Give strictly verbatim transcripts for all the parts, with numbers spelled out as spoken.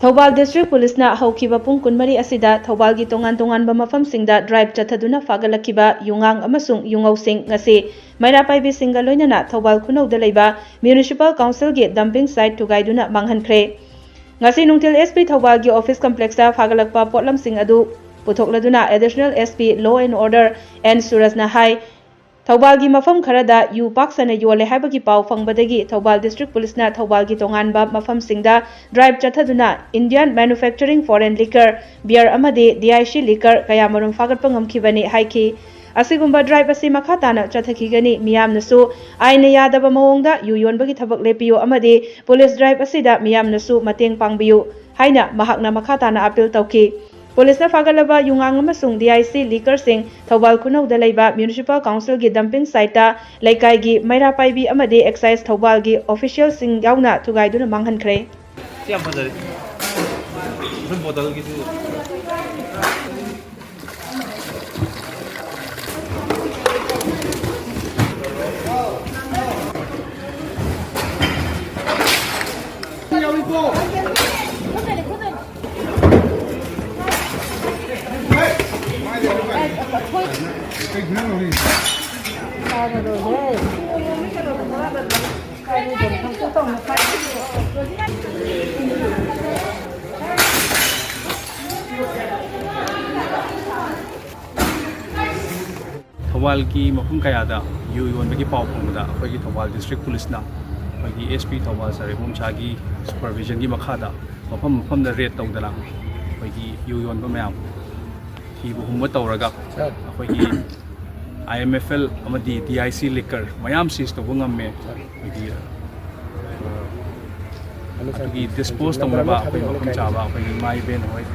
Thoubal district ꯄꯨꯂꯤꯁꯅ ꯍꯧꯈꯤꯕ ꯄꯨꯡ ꯀꯨꯟꯃꯔꯤ ꯑꯁꯤꯗ ꯊꯧꯕꯥꯜꯒꯤ ꯇꯣꯉꯥꯟ ꯇꯣꯉꯥꯟꯕ ꯃꯐꯝꯁꯤꯡꯗ ꯗ꯭ꯔꯥꯏꯕ ꯆꯠꯊꯗꯨꯅ ꯐꯥꯒꯠꯂꯛꯈꯤꯕ ꯌꯨꯉꯥꯡ ꯑꯃꯁꯨꯡ ꯌꯨꯉꯧꯁꯤꯡ ꯉꯁꯤ ꯃꯩꯔꯥ ꯄꯥꯏꯕꯤꯁꯤꯡꯒ ꯂꯣꯏꯅꯅ ꯊꯧꯕꯥꯜ ꯈꯨꯅꯧꯗ ꯂꯩꯕ ꯃ꯭ꯌꯨꯅꯤꯁꯤꯄꯥꯜ ꯀꯥꯎꯟꯁꯤꯜꯒꯤ ꯗꯝꯄꯤꯡ ꯁꯥꯏꯠ ꯊꯨꯒꯥꯏꯗꯨꯅ ꯃꯥꯡꯍꯟꯈ꯭ꯔꯦ꯫ ꯉꯁꯤ ꯅꯨꯡꯊꯤꯜ ꯑꯦꯁ ꯄꯤ ꯊꯧꯕꯥꯜꯒꯤ ꯑꯣꯐꯤꯁ ꯀꯝꯄ꯭ꯂꯦꯛꯁꯇ ꯐꯥꯒꯠꯂꯛꯄ ꯄꯣꯠꯂꯝꯁꯤꯡ ꯑꯗꯨ ꯄꯨꯊꯣꯛꯂꯗꯨꯅ additional S P Law and Order N ꯁꯨꯔꯖꯅ ꯍꯥꯏ, ꯊꯧꯕꯥꯜꯒꯤ ꯃꯐꯝ ꯈꯔꯗ ꯌꯨ ꯄꯥꯛ ꯁꯟꯅ ꯌꯣꯜꯂꯦ ꯍꯥꯏꯕꯒꯤ ꯄꯥꯎ ꯐꯪꯕꯗꯒꯤ ꯊꯧꯕꯥꯜ ꯗꯤꯁꯇ꯭ꯔꯤꯛ ꯄꯨꯂꯤꯁꯅ ꯊꯧꯕꯥꯜꯒꯤ ꯇꯣꯉꯥꯟꯕ ꯃꯐꯝꯁꯤꯡꯗ driver ꯆꯠꯊꯗꯨꯅ Indian manufacturing foreign liquor, beer ꯑꯃꯗꯤ D I C liquor ꯀꯌꯥꯃꯔꯨꯝ ꯐꯥꯒꯠꯄ ꯉꯝꯈꯤꯕꯅꯤ ꯍꯥꯏꯈꯤ꯫ ꯑꯁꯤꯒꯨꯝꯕ ꯗ꯭ꯔꯥꯏꯕ ꯑꯁꯤ ꯃꯈꯥ ꯇꯥꯅ ꯆꯠꯊꯈꯤꯒꯅꯤ꯫ ꯃꯤꯌꯥꯝꯅꯁꯨ ꯑꯥꯏꯟꯅ ꯌꯥꯗꯕ ꯃꯑꯣꯡꯗ ꯌꯨ ꯌꯣꯟꯕꯒꯤ ꯊꯕꯛ ꯂꯦꯞꯄꯤꯌꯨ ꯑꯃꯗꯤ ꯄꯨꯂꯤꯁ ꯗ꯭ꯔꯥꯏꯕ ꯑꯁꯤꯗ ꯃꯤꯌꯥꯝꯅꯁꯨ ꯃꯇꯦꯡ ꯄꯥꯡꯕꯤꯌꯨ ꯍꯥꯏꯅ ꯃꯍꯥꯛꯅ ꯃꯈꯥ ꯇꯥꯅ ꯑꯄꯤꯜ ꯇꯧꯈꯤ꯫ ꯄꯨꯂꯤꯁꯅ ꯐꯥꯒꯠꯂꯕ ꯌꯨꯉꯥꯡ ꯑꯃꯁꯨꯡ D I C liquorꯁꯤꯡ ꯊꯧꯕꯥꯜ ꯈꯨꯅꯧꯗ ꯂꯩꯕ ꯃ꯭ꯌꯨꯅꯤꯁꯤꯄꯥꯜ ꯀꯥꯎꯟꯁꯤꯜꯒꯤ ꯗꯝꯄꯤꯡ ꯁꯥꯏꯠꯇ ꯂꯩꯀꯥꯏꯒꯤ ꯃꯩꯔꯥ ꯄꯥꯏꯕꯤ ꯑꯃꯗꯤ ꯑꯦꯛꯁꯥꯏꯖ ꯊꯧꯕꯥꯜꯒꯤ ꯑꯣꯐꯤꯁꯤꯌꯦꯜꯁꯤꯡ ꯌꯥꯎꯅ ꯊꯨꯒꯥꯏꯗꯨꯅ ꯃꯥꯡꯍꯟꯈ꯭ꯔꯦ꯫ ꯁꯤ ꯌꯥꯝ ꯐꯖꯔꯦ꯫ ꯑꯗꯨꯝ ꯕꯣꯇꯜꯒꯤꯁꯨ꯫ ꯊꯧꯕꯥꯜꯒꯤ ꯃꯐꯝ ꯀꯌꯥꯗ ꯌꯨ ꯌꯣꯟꯕꯒꯤ ꯄꯥꯎ ꯐꯪꯕꯗ ꯑꯩꯈꯣꯏꯒꯤ ꯊꯧꯕꯥꯜ ꯗꯤꯁꯇ꯭ꯔꯤꯛ ꯄꯨꯂꯤꯁꯅ ꯑꯩꯈꯣꯏꯒꯤ ꯑꯦꯁ ꯄꯤ ꯊꯧꯕꯥꯜ ꯁꯥꯔ ꯏꯕꯣꯝꯆꯥꯒꯤ ꯁꯨꯄꯔꯚꯤꯖꯟꯒꯤ ꯃꯈꯥꯗ ꯃꯐꯝ ꯃꯐꯝꯗ ꯔꯦꯗ ꯇꯧꯗꯅ ꯑꯩꯈꯣꯏꯒꯤ ꯌꯨ ꯌꯣꯟꯕ ꯃꯌꯥꯝ ꯊꯤꯕ ꯍꯨꯝꯕ ꯇꯧꯔꯒ ꯑꯩꯈꯣꯏꯒꯤ I M F L ꯑꯃꯗꯤ D I C liquor ꯃꯌꯥꯝ ꯁꯤꯖ ꯇꯧꯕ ꯉꯝꯃꯦ꯫ ꯑꯩꯈꯣꯏꯒꯤ ꯑꯗꯨꯒꯤ ꯗꯤꯁꯄꯣꯖ ꯇꯧꯅꯕ ꯑꯩꯈꯣꯏ ꯃꯐꯝ ꯆꯥꯕ ꯑꯩꯈꯣꯏꯒꯤ ꯏꯃꯥ ꯏꯕꯦꯟ ꯍꯣꯏ,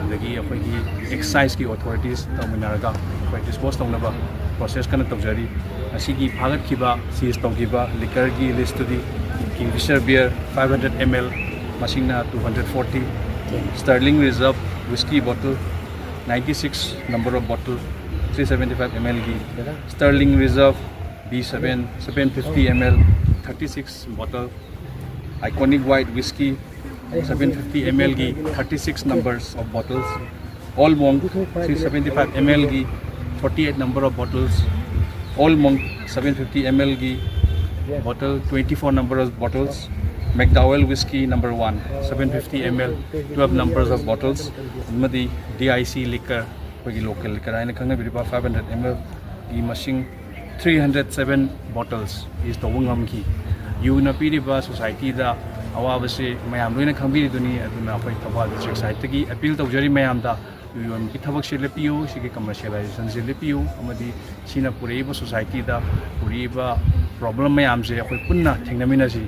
ꯑꯗꯒꯤ ꯑꯩꯈꯣꯏꯒꯤ ꯑꯦꯛꯁꯥꯏꯖꯀꯤ ꯑꯣꯊꯣꯔꯤꯇꯤꯁ ꯇꯧꯃꯤꯟꯅꯔꯒ ꯑꯩꯈꯣꯏ ꯗꯤꯁꯄꯣꯖ ꯇꯧꯅꯕ ꯄ꯭ꯔꯣꯁꯦꯁ ꯀꯟꯅ ꯇꯧꯖꯔꯤ꯫ ꯉꯁꯤꯒꯤ ꯐꯥꯒꯠꯈꯤꯕ, ꯁꯤꯖ ꯇꯧꯈꯤꯕ ꯂꯤꯀꯔꯒꯤ ꯂꯤꯁꯇꯨꯗꯤ Kingfisher beer five hundred M L, ꯃꯁꯤꯡꯅ two hundred forty, Sterling Reserve whisky bottle ninety six number of bottle three seventy five M L ꯒꯤ, Sterling Reserve B seven seven fifty M L thirty six bottle, Iconic White Whisky seven fifty ml ꯒꯤ thirty six numbers of bottles, Old Monk three seventy five ml ꯒꯤ forty eight number of bottles, Old Monk seven fifty ml ꯒꯤ bottle twenty four number of bottles, McDowell whisky number one seven fifty ml twelve numbers of bottles, ꯑꯃꯗꯤ DIC liquor ꯑꯩꯈꯣꯏꯒꯤ local liquor ꯍꯥꯏꯅ ꯈꯪꯅꯕꯤꯔꯤꯕ five hundred ml ꯒꯤ ꯃꯁꯤꯡ three hundred seven bottles seize ꯇꯧꯕ ꯉꯝꯈꯤ꯫ ꯌꯨꯅ ꯄꯤꯔꯤꯕ society ꯗ ꯑꯋꯥꯕꯁꯤ ꯃꯌꯥꯝ ꯂꯣꯏꯅ ꯈꯪꯕꯤꯔꯤꯗꯨꯅꯤ꯫ ꯑꯗꯨꯅ ꯑꯩꯈꯣꯏ ꯊꯧꯕꯥꯜ district side ꯇꯒꯤ appeal ꯇꯧꯖꯔꯤ ꯃꯌꯥꯝꯗ, ꯌꯨ ꯌꯣꯟꯕꯒꯤ ꯊꯕꯛꯁꯦ ꯂꯦꯞꯄꯤꯌꯨ, ꯁꯤꯒꯤ commercialization ꯁꯦ ꯂꯦꯞꯄꯤꯌꯨ, ꯑꯃꯗꯤ ꯁꯤꯅ ꯄꯨꯔꯛꯏꯕ society ꯗ ꯄꯨꯔꯛꯏꯕ problem ꯃꯌꯥꯝꯁꯦ ꯑꯩꯈꯣꯏ ꯄꯨꯟꯅ ꯊꯦꯡꯅꯃꯤꯟꯅꯁꯤ꯫